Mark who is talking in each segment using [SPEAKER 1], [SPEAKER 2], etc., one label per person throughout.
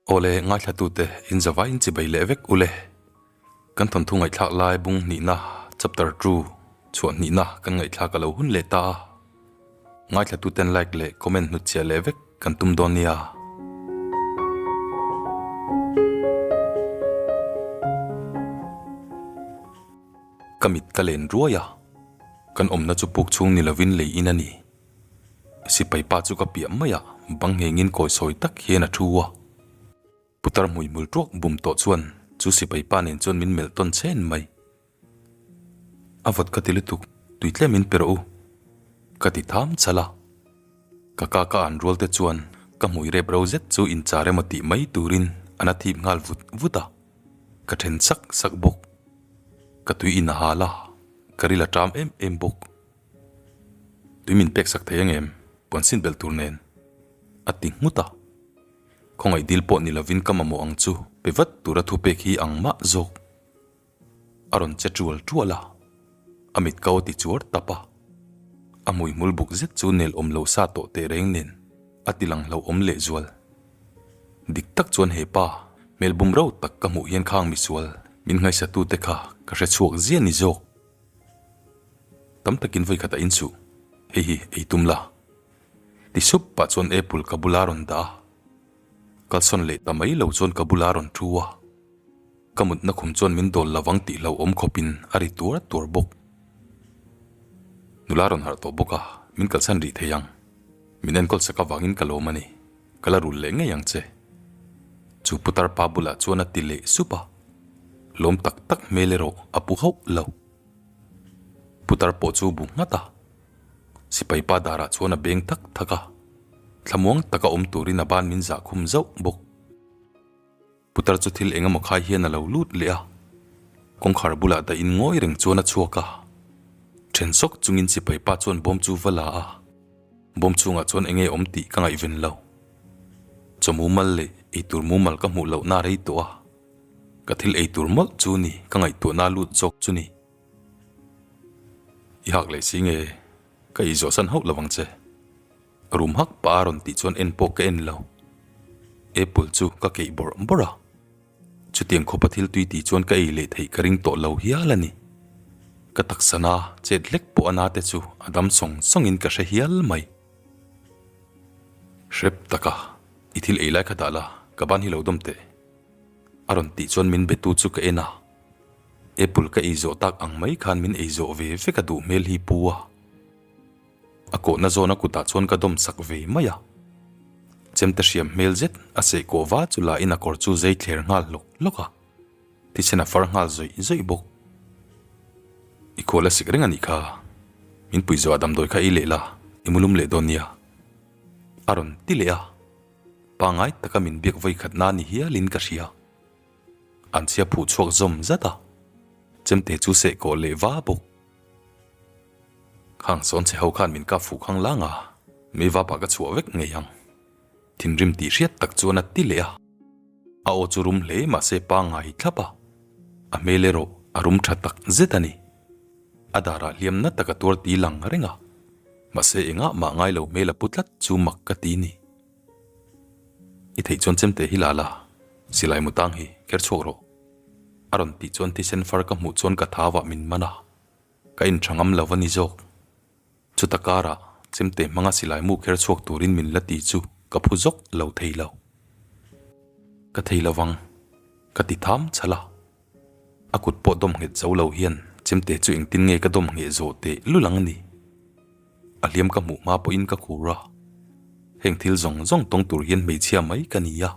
[SPEAKER 1] Awle, ngaithlatute in zavai in chibai leh vek ule. Kan thawnthu ngaihthlak lai bung hnihna, chapter ii, chhuah hnihna kan ngaihthlak a lo hun leh ta a. Ngaithlatuten like leh comment hnutchhiah leh vek kan tum dawn nia. Ka mit ka len ruai a, kan awmna chu puk chhung ni lovin lei in a ni. Sipai pa chu ka piah mai a, bang nghengin kawi sawi tak hian a thu a. Putar hmuihmul tuak bum tawh chuan chu sipai pa nen chuan min melh tawn chhen mai. A vawt ka ti lutuk, tui tlem in pe rawh u. Ka ti tham chal a. Ka ka ka an rual te chuan ka hmui rep ro zet chu inchar emaw tih mai turin a na thip nghal vut vut a. Ka then sak sak bawk. Ka tui in a hal a, ka ril a ṭam em em bawk. Tui min pek sak thei angem? Puan sin belh tur nen. A ti nghut a. Khawngaih dil pawh ni lovin ka mamawh ang chu pe vat tura thu pek hi ang mah zawk. A rawn che tual tual a, a mit kau a ti chuar tap a. A hmuihmul buk zet chu nel awm lo sa tawh teh reng nen a ti lang hlauhawm lehzual. Dik tak chuan he pa hmel bum rau tak ka hmuh hian khang misual min ngaihsatute kha ka hre chhuak zia ni zawk. Tam takin vawi khat a inchuh, hei hi ei tum la. Ti sup pah chuan apple ka bula rawn dah a. Kalsawn leh ta mai lo chuan ka bula rawn thu a. Ka mutna khum chuan min dawl lovang tih hlauhawm khawpin a ri tuar tuar bawk. Nula rawn harh tawh bawk a, min kalsan rih thei ang. Min enkawl sak avangin ka lawm a ni. Ka la rul leh ngei ang che. Chu putar pa bulah chuan a ti leh sup a. Lawm tak tak hmel erawh a pu hauh lo. Putar pawh chu bu nghat a. Sipai pa darah chuan a beng thak thak a. Thlamuang taka awm turin a ban min zah khum zauh bawk. Putar chu thil eng emaw khai hian a lo lut leh a, kawngkhar bulah dah in ngawi reng chuan a chhuak a. Then sawk chungin sipai pa chuan bawm chu va la a, bawm chhungah chuan eng nge awm tih ka ngaihven lo. Chaw mumal leh eitur mumal ka hmuh lohna a rei tawh a, ka thil eitur mawlh chu ni ka ngaihtuahna lut zawk chu ni. I hak leh si nge ka izawh san hauh lovang che. Rum hak pah a rawn tih chuan en pawh ka en lo. Apple chu ka keih bawrh bawrh a. Chutiang khawpa thil tui tih chuan ka ei leh theih ka ring tawh lo hial a ni. Ka taksana chet hlek pawh a na te chu a dam sawng sawngin ka hre hial mai. Hrep taka i thil ei lai kha dah la, ka ban hi lo dawm teh. A rawn tih chuan min betu chu ka en a. Apple ka ei zawh tak ang mai khan min ei zawh ve vek a duh hmel hi pu a. A kawhna zawn a kutah chuan ka dawm sak ve mai a. Chemte hriam hmel zet a seh kawh va chu la in a kawr chu zei thler nghal hlawk hlawk a, thisen a far nghal zawih zawih bawk. I khual a sik reng a nih kha, min pui zawh a damdawi kha ei leh la, i mulum leh dawn nia. A rawn ti leh a, pangai taka min biak vawi khat na ni hialin ka hria. An chhia phuh chhuak zawm zat a, chemte chu seh kawh leh va bawk. Khang sawn che ho khan min kap fuh khang lang a, mi vapa ka chhuah vek ngei ang. Thinrim tih hriat tak chuan a ti leh a. A aw chu rum hle mahse pangngai thlap a, a hmel erawh a rum tha tak zet a ni. A darah hliam na tak a tuar ti lang reng a, mahse engah mah ngai lo hmel a pu tlat chu mak ka ti ni. I theih chuan chemte hi la la, silai mu tang hi kher chhuak rawh. A rawn tih chuan thisen far ka hmuh chuan ka thau ah min man a. Ka inṭha ngam lo a ni zawk. Chuta karah chemte hmanga silai mu kher chhuak turin min la ti chu ka phu zawk lo thei lo. Ka thei lo vang, ka ti tham chhal a. A kut pawh dawm nghet zo lo hian chemte chu engtin nge ka dawm ngheh zawh teh lul ang ni. A hliam ka hmuh hma pawhin ka khur a. Heng thil zawng zawng tawng tur hian hmeichhia mai ka ni a,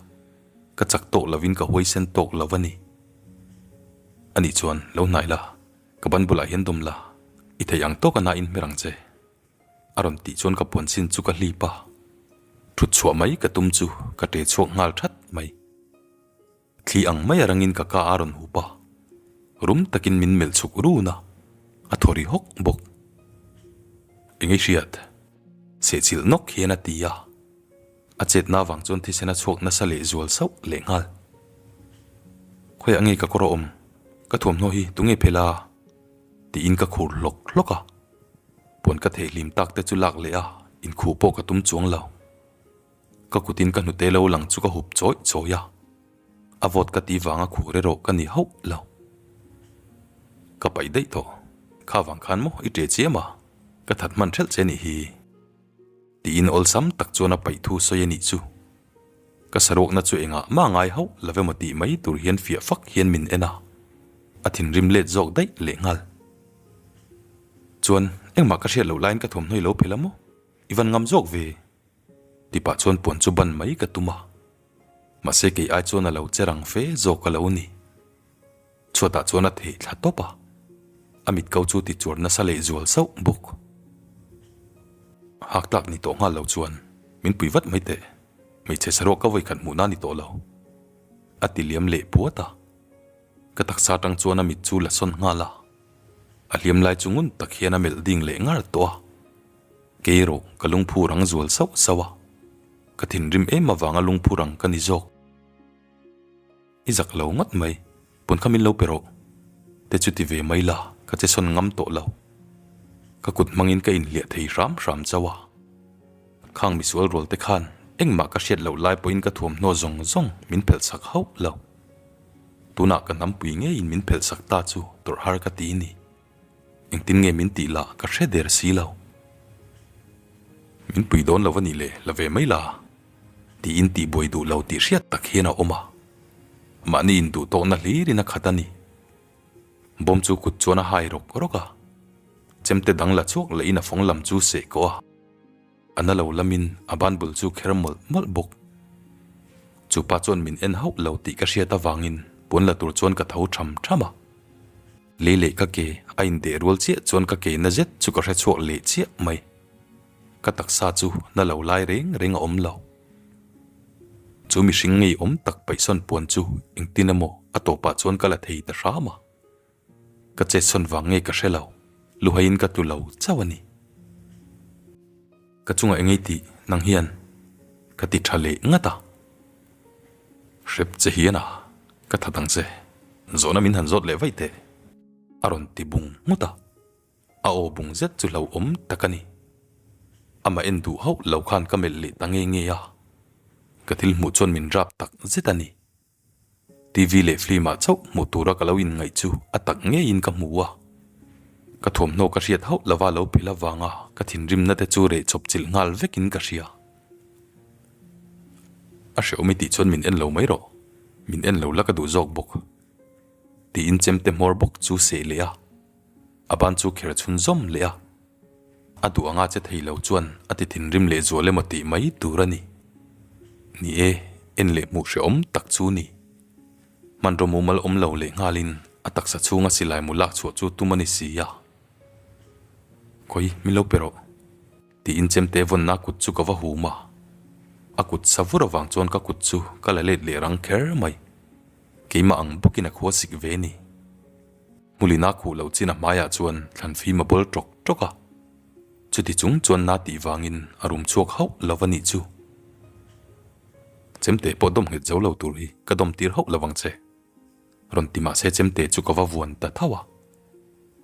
[SPEAKER 1] ka chak tawk lovin ka huaisen tawk lo a ni. Anih chuan lo hnai la. Ka ban bulah hian dawm la, i theih ang tawk a na in hmer ang che. A rawn tih chuan ka puan chin chu ka hlip a, thut chhuah mai ka tum chu ka ṭe chhuak nghal that mai. Thli ang mai a rangin ka ka a rawn hup a, rum takin min melh chhuk run a, a thaw ri hawk bawk. Eng i hriat? Sehchilh nawk hian a ti a, a chetna avang chuan thisen a chhuak nasa leh zual sauh leh nghal. Khawiah nge ka kawr a awm? Ka thuamhnaw hi tunge phel a? tiin ka khur hlawk hlawk a. Puan ka theihlim tak te chu lak leh a, inkhuh pawh ka tum chuang lo. Ka kutin ka hnute lo lang chu ka hup chawih chawih a. A vawt ka tih vanga khur erawh ka ni hauh lo. Ka paih daih tawh. Kha vang khan maw i ṭe chiam a, ka that hman ṭhelh che nih hi. Tiin awlsam tak chuan a paih thu sawi a nih chu. Ka saruakna chu engah mah ngai hauh lo emaw tih mai tur hian fiah fak hian min en a, a thinrim let zawk daih lehnghal. Chuan engmah ka hriat loh laiin ka thawmhnaw i lo phelh a maw? I van ngam zawk ve? Ti pah chuan puan chu ban mai ka tum a, mahse kei ai chuan a lo che rang fe zawk a lo ni. Chhuatah chuan a theh thla tawp a, a mit ko chu ti chuar nasa leh zual sauh bawk. Hak tlak ni tawh nghal lo chuan min pui vat mai teh, hmeichhe saruak ka vawikhat hmuhna ni tawh lo, a ti liam leh puat a. Ka taksa atang chuan a mit chu la sawn nghal a, a hliam lai chu ngun tak hian a melh ding leh ngar tawh a. Kei erawh ka lungphu rang zual sauh sauh a, ka thinrim em avanga lungphu rang ka ni zawk. I zak lo ngawt mai, pawn kha min lo pe rawh. Te chu ti ve mai la, ka che sawn ngam tawh lo. Ka kut hmangin ka inhliah thei hram hram chauh a. Khang misual rual te khan engmah ka hriat loh lai pawhin ka thuamhnaw zawng zawng min phelh sak hauh lo. Tunah ka hnampui ngeiin min phelh sak ta chu tawrh har ka ti ni. Engtin nge min tih lah ka hre der si lo. Min pui dawn lo a nih le, la ve mai la. Tiin tihbuai duh lo tih hriat tak hian a awm a. Mahni induh tawkna hlirin a khat a ni. Bawm chu kut chuan a hai rawk rawk a. Chemte dang la chhuak lehin a fawng lam chu seh kawh a. A na lo lamin a ban bul chu kher mawlh mawlh bawk. Chu pa chuan min en hauh lo tih ka hriat avangin puan la tur chuan ka tho tham tham a. Lei leh ka ke a indeh rual chiah chuan ka ke na zet chu ka hre chhuak leh chiah mai. Ka taksa chu na lo lai reng reng a awm lo. Chu mihring ngei awm tak paihsawn puan chu engtin emaw a tawpah chuan ka la thei ta hram a. Ka chetsawn vang nge ka hre lo, luhaiin ka tlu lo chauh a ni. Ka chungah engei tih nang hian ka ti tha leh ngat a. Hrep che hian a, ka that ang che, zawhna min han zawt leh vaih teh, a rawn ti bung nghut a. A aw bung zet chu hlauhawm tak a ni. Amah en duh hauh lo khan ka melh leh ta nge nge a, ka thil hmuh chuan min rap tak zet a ni. TV leh film ah chauh hmuh tura ka lo inngaih chu a tak ngeiin ka hmu a. Ka thuamhnaw ka hriat hauh lova lo phel avanga ka thinrimna te chu reh chawp chilh nghal vekin ka hria. A hrehawm i tih chuan min en lo mai rawh, min en lo la ka duh zawk bawk. Tiin chemte hmawr bawk chu seh leh a. A ban chu kher chhun zawm leh a, a duh anga che thei lo chuan a ti thinrim leh zual emaw tih mai tur a ni. Ni e, en leh hmuh hrehawm tak chu ni. Hmanraw mumal awm lo leh nghalin a taksa chhunga silai mu lak chhuah chu tum a ni si a. Khawi, min lo pe rawh, tiin chemte vawnna kut chu ka va hum a. A kut sa vur avang chuan ka kut chu ka la let leh rang kher mai. Keimah ang bawkin a khua sik ve ni. Hmulina khuh loh chin a hmaiah chuan thlan fim a bawl ṭawk ṭawk a. Chuti chung chuan na tih vangin a rum chhuak hauh lo a nih chu. Chemte pawh dawm nghet zo lo tur hi ka dawm tir hauh lo ang che. Rawn ti mahse chemte chu ka va vuan ta tho a.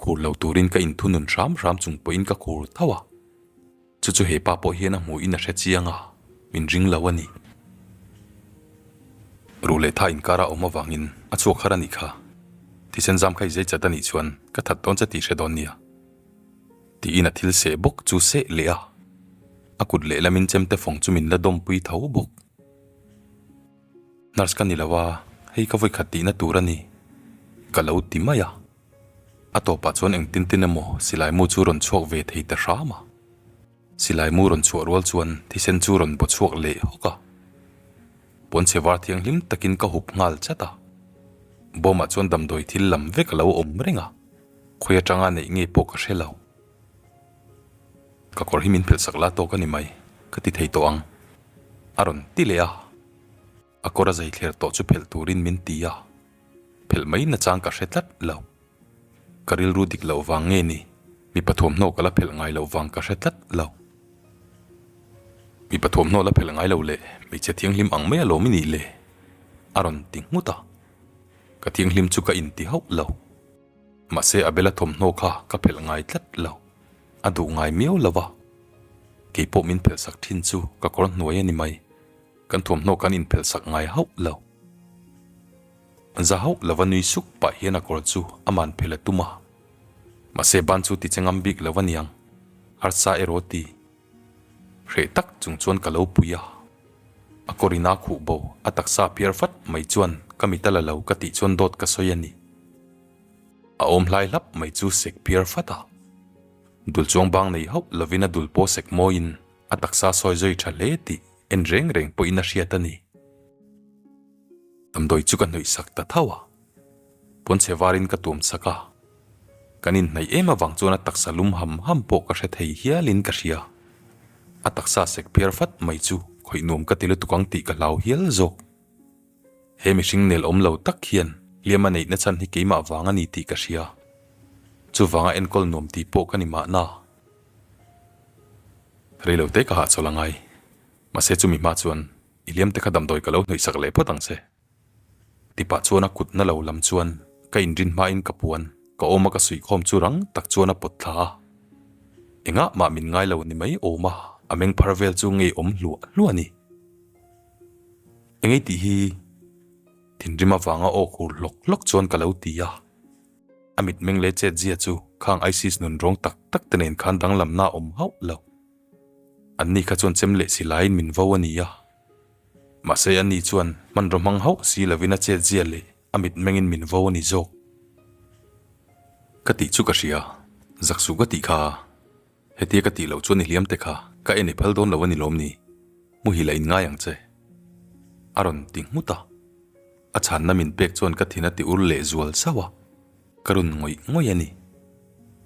[SPEAKER 1] Khur lo turin ka inthunun hram hram chung pawhin ka khur tho a. Chu chu he pa pawh hian a hmuhin a hre chiang a, min ring lo a ni. Ruh leh tha inkar a awm avangin a chhuak har a nih kha. Thisen zam kha i zei chat a nih chuan ka that dawn che tih hre dawn nia. Tiin a thil seh bawk chu seh leh a, a kut lehlamin chemte fawng chu min la dawmpui tho bawk. Nurse ka ni lo a, hei ka vawikhat tihna tur a ni, ka lo ti mai a. A tawpah chuan engtin tin emaw silai mu chu rawn chhuak ve thei ta hram a. Silai mu rawn chhuah rual chuan thisen chu rawn baw chhuak leh hawk a. Pawnchhe var thianghlim takin ka hup nghal chat a. Bawmah chuan damdawi thil lam vek a lo awm reng a, khawi atanga neih nge pawh ka hre lo. Ka kawr hi min phelh sak la tawk a ni mai, ka ti thei tawh ang, a rawn ti leh a. A kawr a zai thler tawh chu phelh turin min ti a, phelh mai nachang ka hre tlat lo. Ka rilru dik loh vang nge ni, mipa thuamhnaw ka la phelh ngai loh vang ka hre tlat lo. Mipa thuamhnaw la phelh ngai lo leh hmeichhe thianghlim ang mai alawm i nih le? A rawn ti nghut a. Ka thianghlim chu ka inti hauh lo. Mahse Abela thawmhnaw kha ka phelh ngai tlat lo. A duh ngai miau lo va. Keipawh min phelh sak thin chu ka kawr hnuai a ni mai. Kan thuamhnaw kan inphelh sak ngai hauh lo. Za hauh lova nui suk pah hian a kawr chu a man phelh a tum a. Mahse ban chu ti che ngam bik lo aniang, harsa erawh ti. Hreh tak chung chuan ka lo pui a. A kawr in a khuh bo, a taksa phiar fat mai chuan ka mit a la lo ka tih chuan dawt ka sawi a ni. A awm hlai hlap mai chu sek phiar fat a. Dul chuang bang nei hauh lovin a dul pawh sek mawiin a taksa sawi zui tha hle tih en reng reng pawhin a hriat a ni. Damdawi chu ka hnawih sak ta tho a, pawnchhe varin ka tuam sak a, kan inhnaih em avang chuan a taksa lum ham ham pawh ka hre thei hialin ka hria. A taksa sek phiar fat mai chu khawih nuam ka ti lutuk ang tih ka hlau hial zawk. He mihring nel awm lo tak hian hliam a neihna chhan hi keimah vang a ni tih ka hria. Chuvanga enkawl nuam tih pawh ka ni mahna. Reilote ka hahchawlh a ngai. Mahse chumi hma chuan I hliam te kha damdawi ka lo hnawih sak leh phawt ang che. Tipah chuan a kut na lo lam chuan ka inrin hmain ka puan ka awm a ka suihkhawm chu rang tak chuan a pawt thla a. Engah mah min ngai lo ni mai awm a, a meng phar vel chu ngei awm hluah hluah a ni. Engei tih hi thinrim avanga aw khur hlawk hlawk chuan ka lo ti a. A mitmeng leh chetzia chu khang ISIS nun rawng tak tak te nen khan danglamna a awm hauh lo. Anni kha chuan chem leh si laiin min vo a ni a. Mahse anni chuan hmanraw hmang hauh si lovin a chet zia leh a mitmengin min vo a ni zawk. Ka tih chu ka hria, zak suh ka tih kha. Hetia ka tih loh chuan i hliam te kha ka en i phal dawn lo a ni lawm ni? Muhil a inngai ang che. A rawn ti nghut a. A chhanna min pek chuan ka thin a ti ur leh zual sauh a. Ka run ngawih ngawih a ni.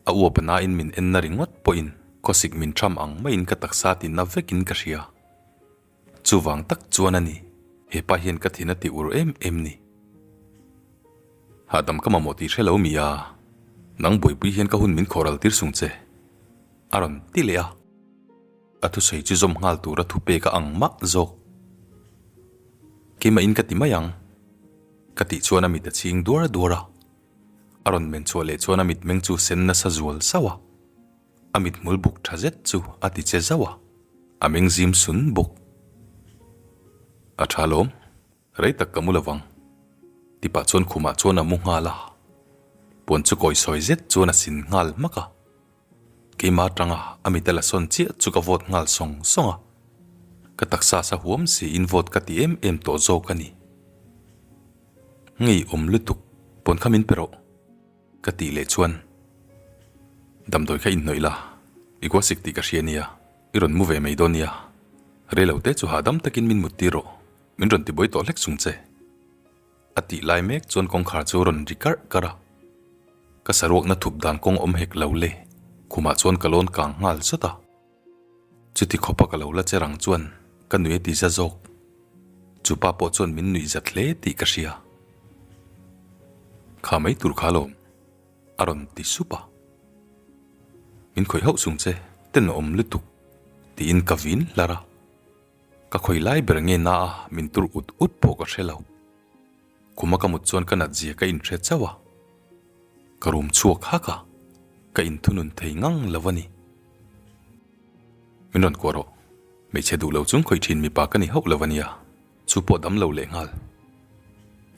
[SPEAKER 1] A uap nain min en na ringawt pawhin khawsik min tham ang maiin ka taksa ti na vekin ka hria. Chuvang tak chuan a ni, hepa hian ka thin a ti ur em em ni. Hahdam ka mamawh tih hre lo mi a, nang buaipui hian ka hun min khawhral tir sung che, a rawn ti leh a. A thusawi chu zawm nghal tura thupek a ang mah zawk. Keimah in ka ti mai ang. Ka tih chuan a mit a chhing duar duar a, a rawn men chhuah leh chuan a mitmeng chu sen nasa zual sauh a, a mithmul buk tha zet chu a ti che zauh a, a meng zim sun bawk. A tha lawm, rei tak ka mu lo vang. Tipah chuan khumah chuan a mu nghal a, puan chu kawisawi zet chuan a sin nghal hmak a. Keimah atanga a mit a la sawn chiah chu ka vote nghal sawng sawng a, ka taksa sa huam siin vote ka ti em em tawh zawk a ni. Ngei awm lutuk, pawn kha min pe rawh, ka tih leh chuan damdawi kha inhnawih la, i kuasik tih ka hria nia, i rawn mu ve mai dawn nia, reilo te chu hahdam takin min mut tir rawh, min rawn tibuai tawh hlek chung che. A tih lai mek chuan kawngkhar chu rawn ri karh karh a, ka saruakna thup dan kawng awm hek lo le, khumah chuan ka lawn kang nghal zat a. Chuti khawpa ka lo la che rang chuan ka nui a ti za zawk. Chu pa pawh chuan min nuih zat hle tih ka hria. Kha mai tur kha lawm, a rawn ti sup a. Min khawih hauh chung che, tenawm lutuk, tiin ka vin hlar a. Ka khawi lai ber nge na a min tur ut ut pawh ka hre lo. Khuma ka mut chuan ka nat zia ka inhre chauh a. Ka rum chhuak hak a, ka inthunun thei ngang lo a ni. Min rawn kuah rawh, hmeichhe duh lo chung khawih thin mipa ka ni hauh lo a nia, chu pawh dam lo leh nghal.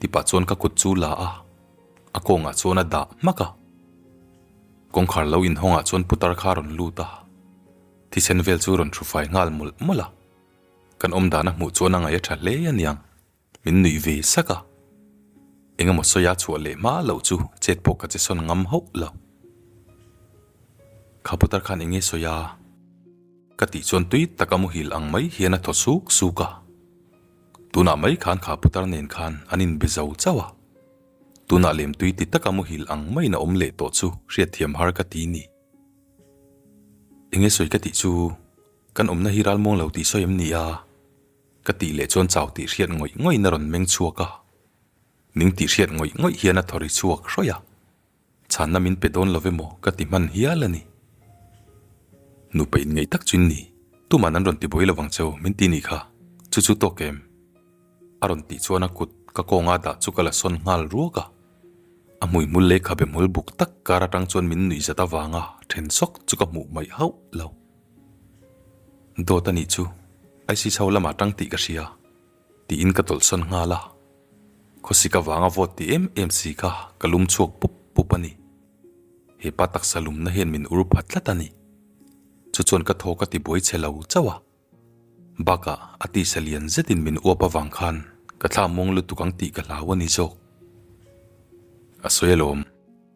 [SPEAKER 1] Tipah chuan ka kut chu la a, a kawngah chuan a dah hmak a. Kawngkhar lo inhawngah chuan putar kha a rawn lut a. Thisen vel chu rawn thu fai nghal mawlh mawlh a, kan awm dan a hmuh chuan a ngaih a tha hle a niang, min nuih ve sak a. Eng emaw sawi a chhuah leh hma loh chu chet pawh ka che sawn ngam hauh lo. Kha putar khan eng nge sawi a? Ka tih chuan tui taka muhil ang mai hian a thaw suk suk a. Tunah mai khan kha putar nen khan an inbe zo chauh a. Tunah lem tui ti taka muhil ang maiin a awm leh tawh chu hriatthiam har ka ti ni. Enge sawi ka tih chu kan awmna hi ralmuang lo tih sawi em ni a? Ka tih leh chuan chau tih hriat ngawih ngawih in a rawn meng chhuak a, ning tih hriat ngawih ngawih hian a thaw ri chhuak hrawih a, chhanna min pe dawn lo emaw ka ti hman hial a ni. Nupa inngeih tak chu in ni, tuman an rawn ti buai lovang cheu min ti nih kha, chu chu tawk em? A rawn tih chuan a kut ka kawnga dah chu ka la sawn nghal ruak a. A hmuihmul leh khabe hmul buk tak kar atang chuan min nuih zat avanga then sawk chu ka hmuh mai hauh lo. Dawt a nih chu, IC chho lamah tang tih ka hria, tiin ka tawlhsawn nghal a. Khawsik avanga vawt ti em em si kha ka lum chhuak pup pup a ni. He pa taksa lumna hian min ur pha tlat a ni. Chu chuan ka thaw ka ti buai chhe lo chauh a. Bakah a tisa lian zetin min uap avang khan ka thla muang lutuk ang tih ka hlau a ni zawk. A sawi alawm,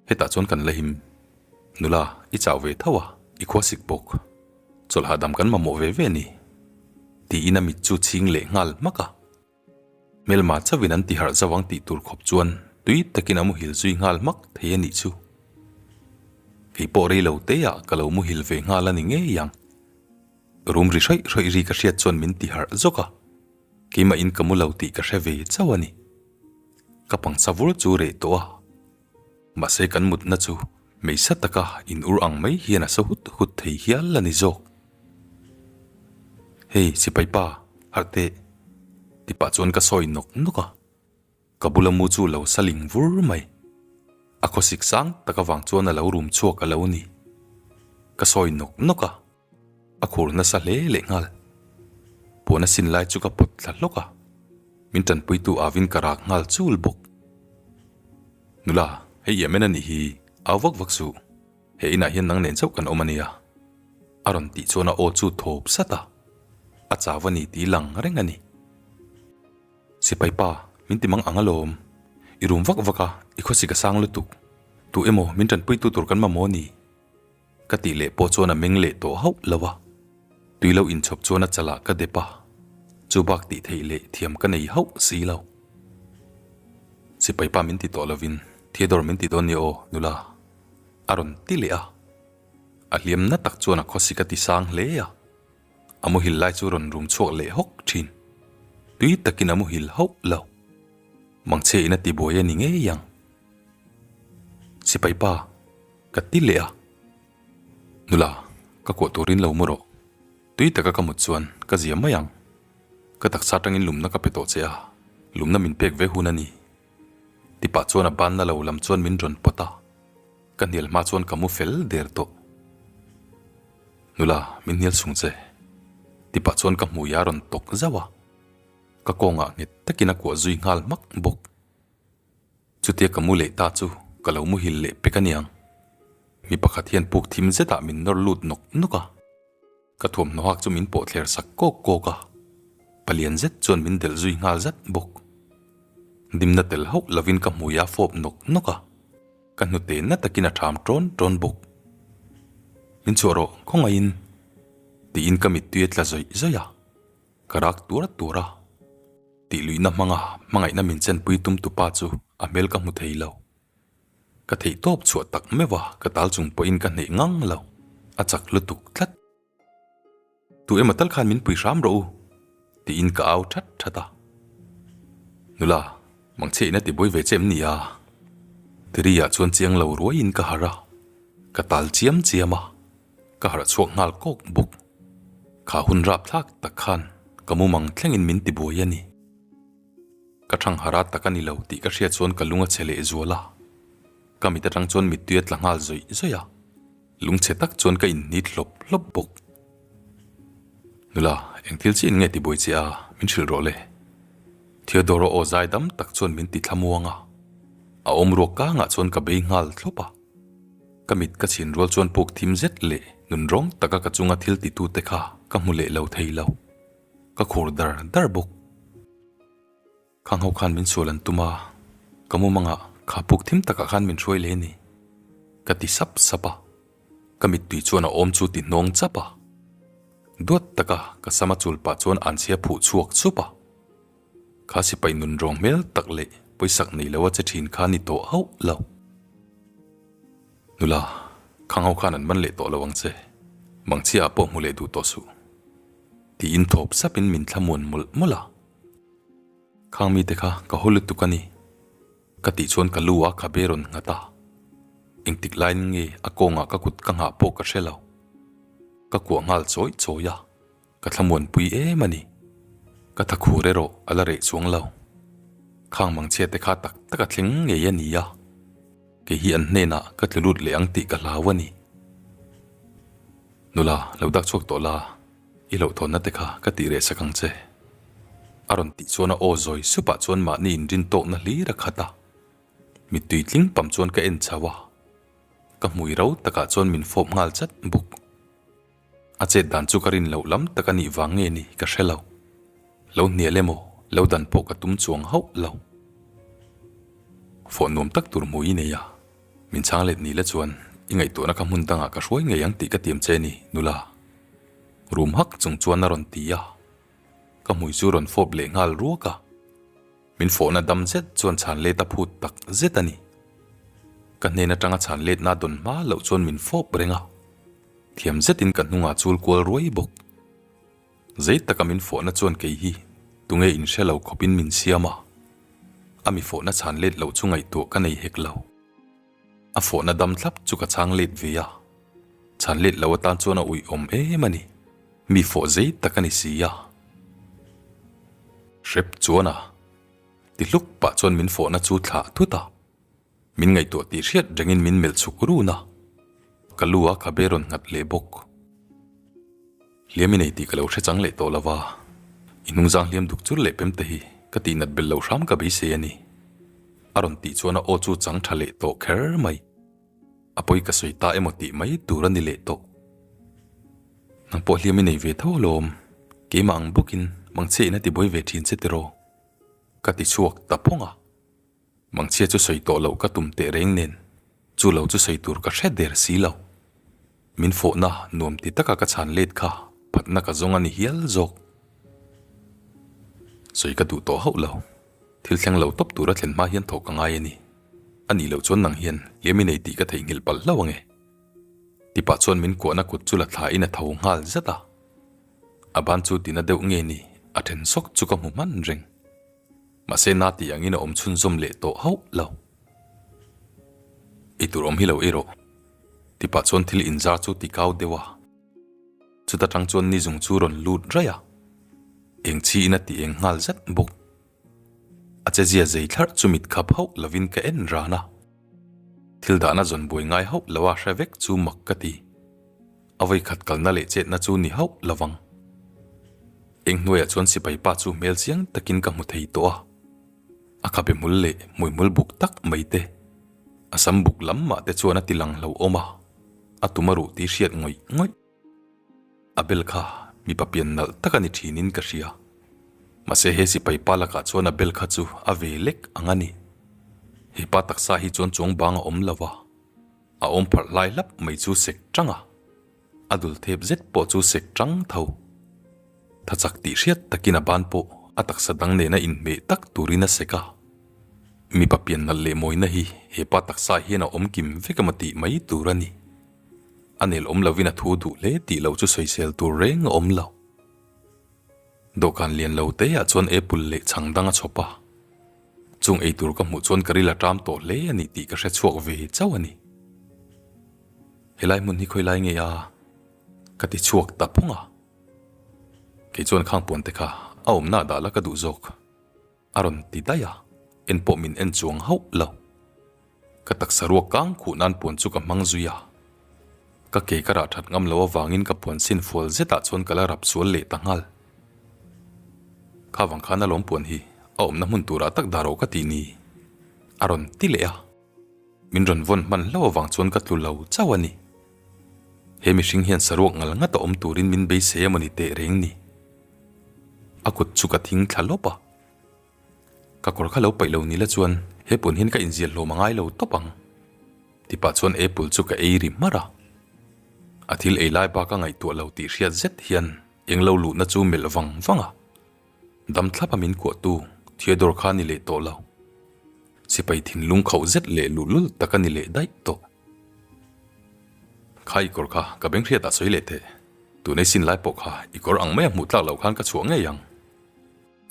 [SPEAKER 1] hetah chuan kan la him. Nula, i chau ve tho a, i khuasik bawk. Chawlh hahdam kan mamawh ve ve a ni. Tiin a mit chu chhing leh nghal hmak a. Hmelma chauhin an tiharh zauh ang tih tur khawp chuan tui takin a muhil zui nghal hmak thei a nih chu. Kei pawh rei lo teah ka lo muhil ve nghal a ni ngei ang. Rum ri hrawih hrawih ri ka hriat chuan min tiharh zawk a, keimahin ka mu lo tih ka hre ve chauh a ni. Ka pangsa vur chu reh tawh a, mahse kan mutna chu Hmeisa taka in ur ang mai hian a sa hut hut thei hial a ni zawk. Hei sipai pa, harh teh, ti pah chuan ka sawi nawk nawk a. Ka bula mu chu lo sa ling vur mai. A khawsik sang tak avang chuan a lo rum chhuak a lo ni. Ka sawi nawk nawk a, a khur nasa hle leh nghal. Puan a sin lai chu ka pawt thla hlawk a, min tanpuitu avin ka rak nghal chul bawk. Nula, hei iam en a nih hi, au vak vak suh. He inah hian nang nen chauh kan awm a nia. A rawn tih chuan a aw chu thawp sat a, a chau a ni tih lang reng a ni. Sipai pa, min ti mang ang alawm. I rum vak vak a, i khawsik a sang lutuk. Tu emaw min tanpuitu tur kan mamawh a ni. Ka tih leh pawh chuan a meng leh tawh hauh lo a, tui lo inchhawp chuan a chalah ka dep a, chu bak tih theih leh thiam ka nei hauh si lo. Sipai pa min ti tawh lovin Theodore min ti dawn nia aw nula a rawn ti leh a, a hliam na tak chuan a khawsik a ti sang hle a, a muhil lai chu rawn rum chhuak leh hawk thin. Tui takin a muhil hauh lo. Mangchhe in a ti buai a ni ngei ang. Sipai pa. Ka ti leh a, Nula, ka kuah turin lo mu rawh. Tui taka ka mut chuan ka zia mai ang. Ka taksa atangin lumna ka pe tawh che a, lumna min pek ve hun a ni. Ti pah chuan a banna lo lam chuan min rawn pawt a, ka hnial hma chuan ka mu fel der tawh. Nula, min hnial chung che. Ti pah chuan ka hmui a rawn tawk zauh a, ka kawngah nghet takin a kuah zui nghal hmak bawk. Chutia ka mu leh ta chu ka lo muhil leh pek aniang. Mi pakhat hian puk thim zetah min nawr lut nawk nawk a. Ka thuamhnaw hak chu min pawh thler sak kawk kawk a. Palian zet chuan min delh zui nghal zat bawk. Dimna tel hauh lovin ka hmui a fawp nawk nawk a. Ka hnute na takin a ṭham ṭawn ṭawn bawk. Min chhuah rawh khawngaihin tiin ka mittui a tla zawih zawih a. Ka rak tuar tuar a. Tih luihna hmanga hmangaihna min chenpui tum tupa chu a hmel ka hmu thei lo. Ka theih tawp chhuah tak meuh a, ka tal chung pawhin ka hneih ngang lo, a chak lutuk tlat. Tu emaw tal khan min pui hram rawh u, tiin ka au that that a. Nula, mangchhe in a ti buai ve che em ni a? Tiriah chuan chiang lo ruaiin ka harh a, ka tal chiam chiam a. Ka harh chhuak nghal kawk bawk. Kha hun rap thlak tak khan ka mumang thlengin min ti buai a ni. Ka thang hara tak a ni lo tih ka hriat chuan ka lung a chhe leh zual a. Ka mit atang chuan mittui a tla nghal zawih zawih a. Lungchhe tak chuan ka inhnit hlawp hlawp bawk. Nula, eng thil chiah in nge ti buai che a, min hrilh rawh le. Theodore aw zai dam tak chuan min ti thlamuang a. A awm ruak kangah chuan ka bei nghal thlawp a. Ka mit ka chhin rual chuan puk thim zet leh nunrawng taka ka chunga thil titute kha ka hmu leh lo thei lo. Ka khur dar dar bawk. Khang ho khan min sual an tum a, ka mumangah kha puk thim takah khan min hruai leh a ni. Ka ti sap sap a, ka mittui chuan a awm chu ti hnawng chap a. Duat taka ka sama chul pah chuan anchhia phuh chhuak chup a. Kha sipai nunrawng hmel tak leh pawisak nei lo a che thin kha ni tawh hauh lo. Nula, khang ho khan an man leh tawh lo ang che, mangchhia ah pawh hmu leh duh tawh suh. Tiin thawp sap in min thlamuan mawlh mawlh a. Khang mite kha ka haw lutuk a ni. Ka tih chuan ka lu a khabe rawn nghat a. Engtik laiin nge a kawngah ka kut ka nghah pawh ka hre lo. Ka kuah nghal chawi chawi a. Ka thlamuanpui em a ni. Ka thakhur erawh a la reh chuang lo. Khang mangchhia te kha tak tak a thleng ngei a ni a. Kei hi an hnenah ka tlu lut leh ang tih ka hlau a ni. Nula, lo dak chhuak tawh la, i hlauhthawnna te kha ka tih reh sak ang che. A rawn tih chuan a aw zawi supah chuan mahni inrin tawkna hlir a khat a. Mittui tling pam chuan ka en chho a. Ka hmui ro takah chuan min fawp nghal chat bawk. A chet dan chu ka rin loh lam tak a nih vang nge ni ka hre lo. Lo hnial emaw, lo dan pawh ka tum chuang hauh lo. Fawh nuam tak tur hmui i nei a, min chhang let ni la chuan i ngaihtuahna kha hmun dangah ka hruai ngei ang tih ka tiam che ni, nula. Rum hak chung chuan a rawn ti a, ka hmui chu rawn fawp leh nghal ruak a. Min fawhna dam zet chuan chhan let a phut tak zet a ni. Ka hnen atanga chhan letna dawn hma loh chuan min fawp reng a, thiam zetin ka hnungah chul kual ruai bawk. Zei taka min fawhna chuan kei hi tunge inhre lo khawpin min siam a, a mi fawhna chhan let loh chu ngaihtuah ka nei hek lo. A fawhna dam thlap chu ka chhang let ve a, chhan let lo atan chuan a uiawm em a ni. Mi fawh zei tak a ni si a. Hrep chuan a ti hluk pah chuan min fawhna chu thlah thut a, min ngaihtuah tih hriat rengin min melh chhuk run a, ka lu a khabe rawn nghat leh bawk. Hliam i nei tih ka lo hre chang leh tawh lo va, i hnungzang hliam duk chur leh pem te hi ka tihnat belh lo hram ka beisei a ni. A rawn tih chuan a aw chu chang tha leh tawh kher mai. A pawi ka sawi ta emaw tih mai tur a ni leh tawh. Nang pawh hliam i nei ve tho alawm, keimah ang bawkin mangchhia in a ti buai ve thin che tiraw? Ka ti chhuak ta phawng a. Mangchhia chu sawi tawh loh ka tum teh reng nen, chu lo chu sawi tur ka hre der si lo. Min fawhna nuam ti taka ka chhan let kha phatna ka zawng a ni hial zawk. Sawi ka duh tawh hauh lo. Thil thleng lo tawp tura thlen hma hian thawh ka ngai a ni. A nih loh chuan nang hian hliam i nei tih ka theihnghilh palh hlauh ange. Tipah chuan min kuahna kut chu la thla in a tho nghal zat a. A ban chu tina deuh nge ni a then sawk chu ka hmu hman reng. Mahse na tih angin a awm chhunzawm leh tawh hauh lo. Ei tur awm hi lo ei rawh. Tipah chuan thil inzar chu ti kau deuh a. Chuta tang chuan ni zung chu rawn lut raih a. Eng chi in a ti eng nghal zat bawk. A chezia zei thlarh chu mit khap hauh lovin ka en ran a. Thil dahna zawn buai ngai hauh lo a hre vek chu mak ka ti. A vawi khat kalna leh chetna chu ni hauh lovang. Eng hnuaiah chuan sipai pa chu hmel chiang takin ka hmu thei tawh a. A khabe hmul leh hmuihmul buk tak mai te, a sam buk lam mah te chuan a ti lang hlauhawm a, a tum a ruh tih hriat ngawih ngawih. A bel kha mipa pian nalh tak a ni thinin ka hria. Mahse he sipai pa lakah chuan a bel kha chu a ve lek ang a ni. He pa taksa hi chuan chuang bang a awm lo va, a awm pharh hlai hlap mai chu sek tang a, a dul thep zet pawh chu sek tang tho. Tha chak tih hriat takin a ban pawh a taksa dang nena inhmeh tak turin a sek a. Mipa pian nalh leh mawina hi he pa taksa hian a awm kim vek emaw tih mai tur a ni. A nel awm lovin a thu duh hle tih loh chu sawisel tur reng a awm lo. Dawhkan lian lo te ah chuan apple leh chhang dang a chhawp a. Chung ei tur ka hmuh chuan ka ril a ṭam tawh hle a ni tih ka hre chhuak ve chauh a ni. Helai hmun hi khawi lai nge a? Ka ti chhuak ta phawng a. Kei chuan khang puan te kha a awmna ah dah la ka duh zawk. A rawn ti daih a, en pawh min en chuang hauh lo. Ka taksa ruak kang khuh nan puan chu ka hmang zui a. Ka ke ka rah that ngam lo avangin ka puan sin fual zetah chuan ka la rap sual leh ta nghal. Kha vang khan a lawm puan hi a awmna hmun turah tak dah rawh ka tih ni? A rawn ti leh a. Min rawn vawn hman hlauh avang chuan ka tlu lo chauh a ni. He mihring hian saruak ngal ngat a awm turin min beisei emaw ni teh reng ni. A kut chu ka thing thla lawp a. Ka kawr kha lo paih lo ni la chuan he pun hian ka inzial hlawm a ngai lo tawp ang. Tipah chuan apple chu ka ei ri hmarh a. A thil ei lai bak a ngaihtuah lo tih hriat zet hian eng lo luhna chu melh vang vang a. Dam thlap a min kuahtu Theodore kha a ni leh tawh lo. Sipai thinlung khauh zet leh luhlul tak a ni leh daih tawh. Kha i kawr kha ka beng hriatah sawi leh teh. Tun ei sin lai pawh kha i kawr ang maia hmuh tlak loh khan ka chhuah ngei ang.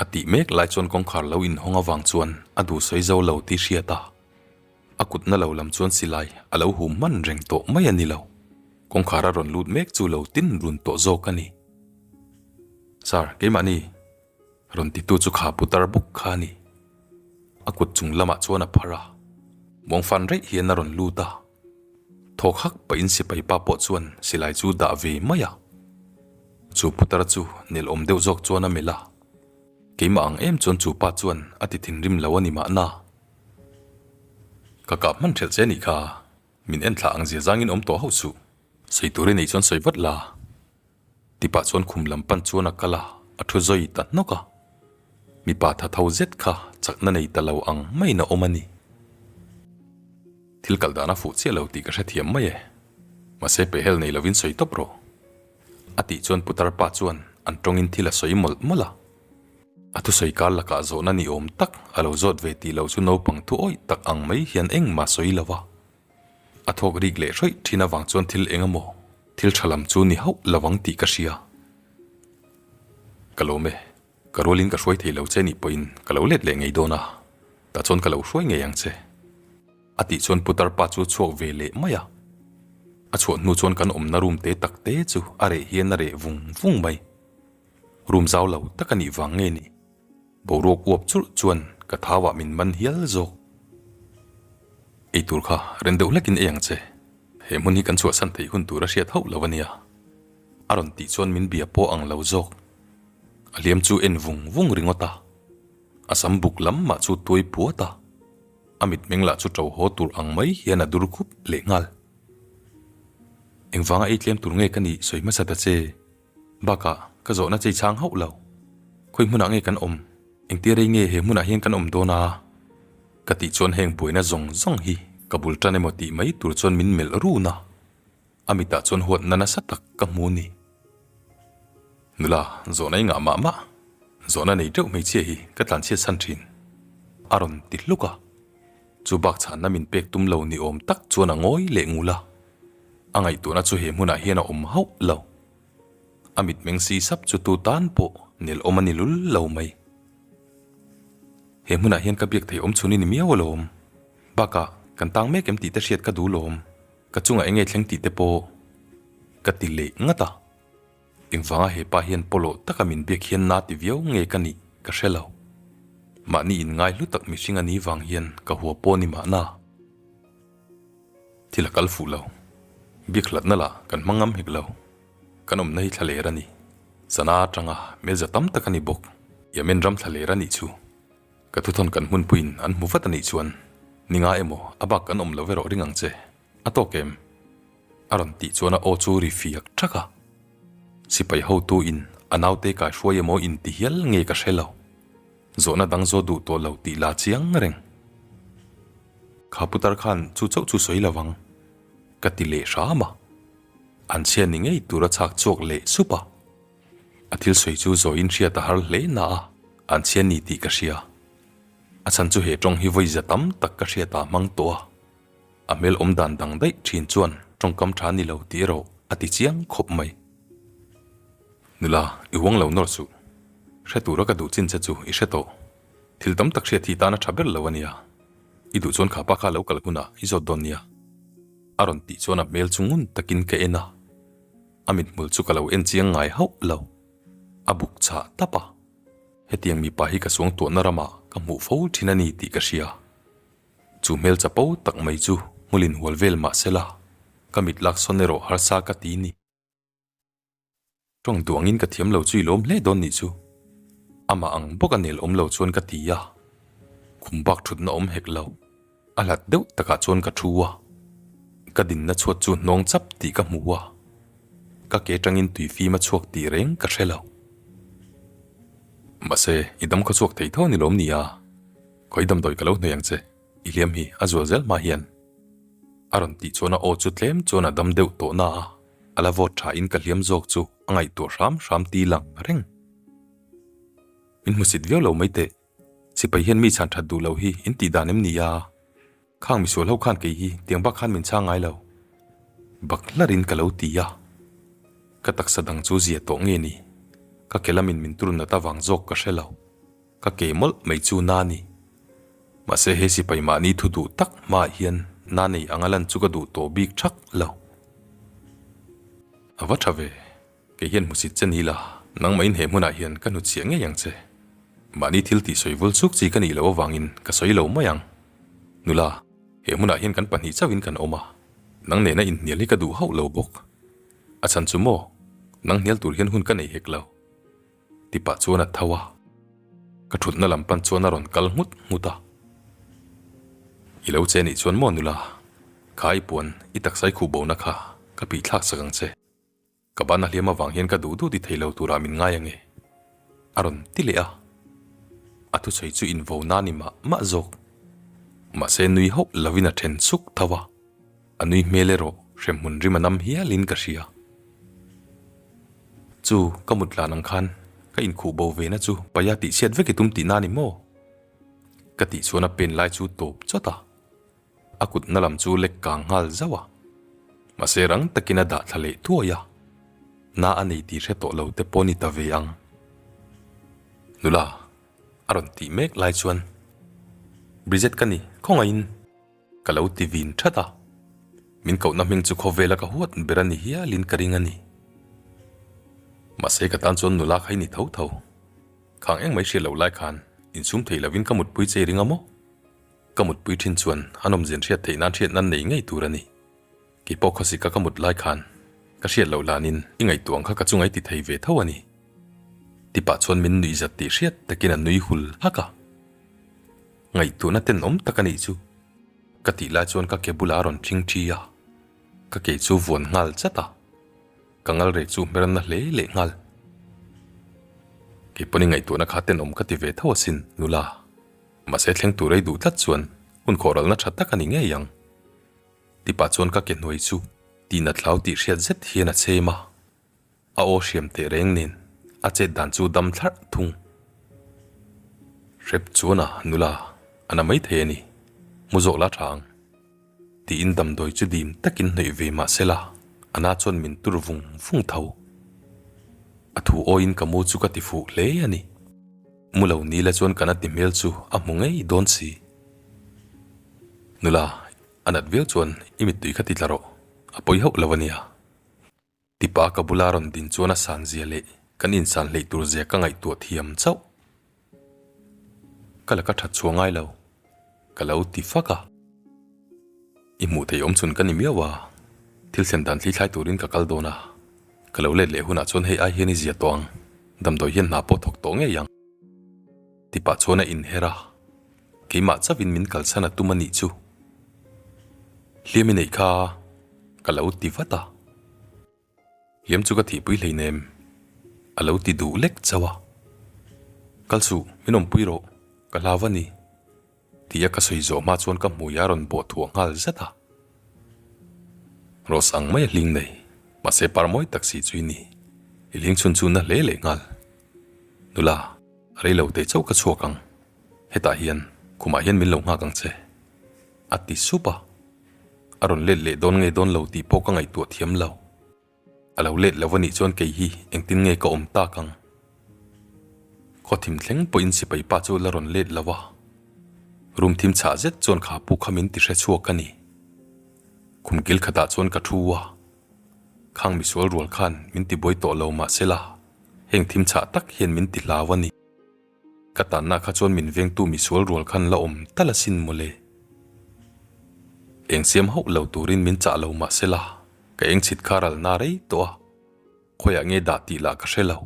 [SPEAKER 1] A tih mek lai chuan kawngkhar lo inhawng avang chuan a duh sawi zo lo tih hriat a, a kutna lo lam chuan silai a lo hum hman reng tawh mai a ni lo. Kawngkhar a rawn lut mek chu lo tin run tawh zawk a ni. Sir, keimahni rawn titu chu kha putar bawk kha a ni. A kut chung lamah chuan a phar a, muangfan reih hian a rawn lut a. Thawk hak pahin sipai pa pawh chuan silai chu dah ve mai a. Chu putar chu nelawm deuh zawk chuan a melh a. Keimah ang em chuan chu pa chuan a ti thinrim lo a ni mahna. Ka kap hman ṭhelh che nih kha, min en thlah ang zia zangin awm tawh hauh suh. Sawi tur i neih chuan sawi vat la. Ti pah chuan khum lam pan chuan a kal a, a thu zawi ta hnawk a. Mipa tha tho zet kha chakna nei ta lo ang maiin a awm a ni. Thil kal dan a fuh chiah lo tih ka hrethiam mai e. Mahse pehhel nei lovin sawi tawp rawh. A tih chuan putar pa chuan an tawngin thil a sawi mawlh mawlh a. A thusawi kar lakah zawhna ni awm tak a lo zawt ve tih loh chu naupang thu awih tak ang mai hian engmah sawi lo va. A thawk rik leh hrawih thin avang chuan thil eng emaw thil tha lam chu ni hauh lo ang tih ka hria. Ka lawm e, ka rualin ka hruai thei lo che nih pawhin ka lo let leh ngei dawn a, tah chuan ka lo hruai ngei ang che. A tih chuan putar pa chu a chhuak ve leh mai a. A chhuah hnu chuan kan awmna room te tak te chu a reh hian a reh vung vung mai. Room zau lo tak a nih vang nge ni? Boruak uap churh chuan ka thauah min man hial zawk. Ei tur kha ren deuh hlekin ei ang che. He hmun hi kan chhuahsan theih hun tur a hriat hauh lo a nia. A rawn tih chuan min bia pawh ang lo zawk. A hliam chu en vung vung ringawt a. A sam buk lam mah chu tuai puat a. A mitmeng lah chu ṭo haw tur ang mai hian a dur khup leh nghal. Engvanga ei tlem tur nge ka nih sawi hmasa ta che? Bakah, ka zawhna chei chhang hauh lo. Khawi hmunah nge kan awm? Engtia rei nge he hmunah hian kan awm dawn a? Ka tih chuan heng buaina zawng zawng hi ka bul tan emaw tih mai tur chuan min melh run a. A mitah chuan huatna nasa tak ka hmu ni. Nula, zawhna i ngah mah mah. Zawhna nei teuh hmeichhia hi ka tlanchhiat san thin. A rawn ti hluk a. Chu bak chhanna min pek tum lo ni awm tak chuan a ngawi leh ngul a. A ngaihtuahna chu he hmunah hian a awm hauh lo. A mitmeng si sap chu tu tan pawh nel awm a ni lul lo mai. He hmunah hian ka biak thei awm chhun i ni miau alawm. Bakah, kan tang mek em tih te hriat ka duh lawm. Ka chungah eng nge thleng tih te pawh ka ti leh ngat a. Engvanga he pa hian pawlawh taka min biak hian na ti viau nge ka nih ka hre lo. Mahni inngai hlu tak mihring a ni vang hian ka hua pawh ni mahna. Thil a kal fuh lo. Biak hlatna lah kan hmang ngam hek lo. Kan awmna hi thlaler a ni. Sana atanga hmelza tam tak a ni bawk. Yemen ram thlaler a nih chu. Ka thuthawn kan hmunpuiin an hmu vat a nih chuan ni nga emaw a bak kan awm lo erawh ring ang che. A tawk em? A rawn tih chuan a aw chu ri fiak thak a. Sipai hotu in a naute kaihruai emaw inti hial nge ka hre lo. Zawhna dang zawh duh tawh lo tih la chiang reng. Kha putar khan chu chauh chu sawi lo ang, ka ti leh hram a. An chhia ni ngei tur a chhak chhuak leh sup a. A thil sawi chu zawiin hriat a har hle na a, an chhia ni tih ka hria. A chhan chu he tawng hi vawi za tam tak ka hriat ah hmang tawh a. A hmel awm dan dang daih thin chuan tawngkam tha ni lo tih erawh a ti chiang khawp mai. Nula, i huang lo nawr suh. Hre tura ka duh chin che chu i hre tawh. Thil tam tak hriat hi tan a tha ber lo a nia. I duh chuan kha pa kha lo kal hunah i zawt dawn nia. A rawn tih chuan a hmel chu ngun takin ka en a. A mithmul chu ka lo en chiang ngai hauh lo. A buk chhah tap a. Hetiang mipa hi ka suangtuahna ramah ka hmuh fo thin a ni tih ka hria. Chu hmel chapo tak mai chu hmulin hual vel mah se la, ka mit lak sawn erawh harsa ka ti ni. Tawng duh angin ka thiam lo chu i lawm hle dawn nih chu. Amah ang bawk a nel awm lo chuan ka ti a. Khum bak thutna awm hek lo. A hlat deuh takah chuan ka thu a. Ka dinna chhuat chu hnawng chap tih ka hmu a. Ka ke tangin tui fim a chhuak tih reng ka hre lo. Mahse, i dam khaw chhuak thei tho ni lawm ni a? Khawi damdawi ka lo hnawih ang che, i hliam hi a zual zel hma hian. A rawn tih chuan a aw chu tlem chuan a dam deuh tawh na a, a la vawt tha in ka hliam zawk chu a ngaihtuah hram hram ti lang reng. Min hmusit viau lo mai teh, sipai hian mi chhan that duh lo hi in tih dan em ni a? Khang misual ho khan kei hi tiang bak khan min chhang ngai lo. Bak hlar in ka lo ti a. Ka taksa dang chu zia tawh nge ni? Ka ke lamin min tur nat avang zawk ka hre lo. Ka ke mawlh mai chu na ni. Mahse he sipai mahni thu duh tak hmaah hian na nei anga lan chu ka duh tawh bik thak lo. A va tha ve, kei hian hmusit che ni la, nangmahin he hmunah hian ka hnutchhiah ngei ang che. Mahni thil tih sawi vul chuk chi ka nih loh avangin ka sawi lo mai ang. Nula, he hmunah hian kan pahnih chauhin kan awm a, nang nena inhnial hi ka duh hauh lo bawk. A chhan chu maw, nang hnial tur hian hun ka nei hek lo. Ti pah chuan a tho a. Ka thutna lam pan chuan a rawn kal nghut nghut a. I lo che nih chuan maw nula, kha i puan i taksa i khuh bona kha ka pih thlak sak ang che. Ka ban a hliam avang hian ka duh duh ti thei lo turah min ngai ange. A rawn ti leh a. A thusawi chu invo na ni mah mah zawk. Mahse nui hauh lovin a then suk tho a. A nui hmel erawh hremhmun rim a nam hialin ka hria. Chu ka mut lan ang khan ka inkhuh bo ve na chu paia tihchhiat vek i tum tihna ni maw? Ka tih chuan a pen lai chu tawp chawt a. A kutna lam chu lek kang nghal zauh a. Mahse rang takin a dah thla leh thuai a. Na a nei tih hre tawh lo te pawh ni ta ve ang. Nula, a rawn tih mek lai chuan, Bridget ka ni, khawngaihin. Ka lo ti vin that a. Min kohna hming chu khawvela ka huat ber a ni hialin ka ring a ni. Mahse ka tan chuan nula kha i ni tho tho. Khang eng mai hriat loh lai khan insum thei lovin ka mutpui che i ring a maw? Ka mutpui thin chuan a nawmzian hriat theih nan hriat nan nei ngei tur a ni. Kei pawh khawsika ka mut lai khan ka hriat loh lanin i ngaihtuah ang kha ka chunga i ti thei ve tho a ni. Tipah chuan min nuihzat tih hriat takin a nui hul hak a. Ngaihtuahna tenawm tak a nih chu. Ka tih lai chuan ka ke bulah a rawn thing thi a, ka ke chu vuan nghal chat a, ka ngal rek chu hmer na hle leh nghal. Kei pawn i ngaihtuahna kha tenawm ka ti ve tho asin, nula. Mahse thleng tur ei duh tlat chuan hun khawhralna tha tak a ni ngei ang. Tipa chuan ka ke hnuai chu tihna thlau tih hriat zet hian a chhem a. A aw hriam teh reng nen a chet dan chu dam thlarh thung. Hrep chuan a nula a na mai thei a ni, hmu zawh la tha ang. Tiin damdawi chu dim takin hnawih ve mah sela a na chuan min tur vung vung tho. A thu awiin ka mu chu ka ti fuh hle a ni. Mu lo ni la chuan ka na ti hmel chu a hmu ngei dawn si. Nula, a nat viau chuan i mittui kha ti tla rawh, a pawi hauh lo a nia. Tipa ka bula rawn din chuan a san zia leh kan insan hleih tur zia ka ngaihtuah thiam chauh. Ka la ka that chhuah ngai lo, ka lo ti fak a. I hmuh theih awm chhun ka ni miau a, thil thlen dan thli thlai turin ka kal dawn a, ka lo let leh hunah chuan hei ai hian i zia tawh ang, damdawi hian hna pawh thawk tawh ngei ang. Tipa chuan a inher a, keimah chauhin min kalsan a tum a nih chu. Hliam i neih kha ka lo ti vat a, hliam chu ka thihpui hleinem a lo ti duh lek chauh a. Kal suh, min awmpui rawh, ka hlau a ni tia ka sawi zawh hma chuan ka hmui a rawn bawh thuah nghal zet a. Rose ang mai a hling nei, mahse par mawi tak si chu i ni, i hling chhun chu na hle leh nghal. Nula, a rei lo teh chauh ka chhuak ang, hetah hian khumah hian min lo nghak ang che. A ti sup a, a rawn let leh dawn nge dawn lo tih pawh ka ngaihtuah thiam lo. A lo let lo a nih chuan kei hi engtin nge ka awm tak ang? Khaw thim thleng pawhin sipai pa chu la rawn let lo a, room thim chhah zet chuan kha pu kha min ti hre chhuak a ni. Khum kil khatah chuan ka thu a, khang misual rual khan min ti buai tawh lo mahsela heng thim chhah tak hian min ti hlau a ni. Ka tanna kha chuan min vengtu misual rual khan la awm tal asin mawle. Eng siam hauh lo turin min chah lo mahsela ka eng chhit kha ralna rei tawh a, khawiah nge dah tih lah ka hre lo.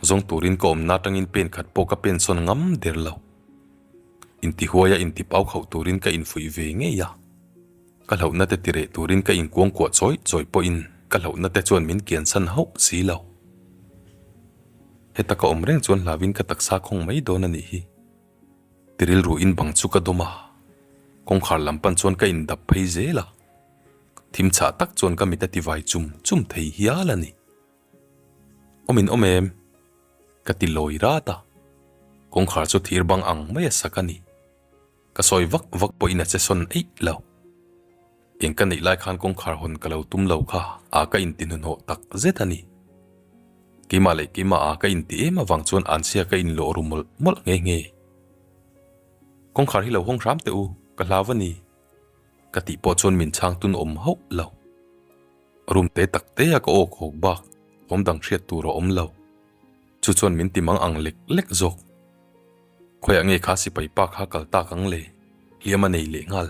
[SPEAKER 1] Zawng turin ka awmna atangin pen khat pawh ka pen sawn ngam der lo. Intihuaia intipau khauh turin ka infuih ve ngei a. Ka hlauhna te tireh turin ka inkuangkuah chawi chawi pawhin ka hlauhna te chuan min kiansan hauh si lo. Heta ka awm reng chuan hlauhin ka taksa khawng mai dawn a nih hi. Ti rilru in bang chu ka dawm a, kawngkhar lam pan chuan ka indap phei zel a. Thim chhah tak chuan ka mit a tivai chum chum thei hial a ni. Awm in awm em? Ka ti lawi rat a, kawngkhar chu thir bang ang mai a sak a ni. Ka sawi vak vak pawhin a che sawn eih lo. Eng ka neih lai khan kawngkhar hawn ka lo tum lo kha a ka inti hnuhnawh tak zet a ni. Keimah leh keimah a ka inti em avang chuan anchhia ka inlawh ru mawlh mawlh nghe nghe. Kawngkhar hi lo hawng hram teh u, ka hlau a ni. Ka tih pawh chuan min chhang tun awm hauh lo. Room te tak te a ka awk hawk bak awm dang hriat tur a awm lo. Chu chuan min ti mang ang lek lek zawk. Khawiah nge kha sipai pa kha kal tak ang le? Hliam a nei leh nghal.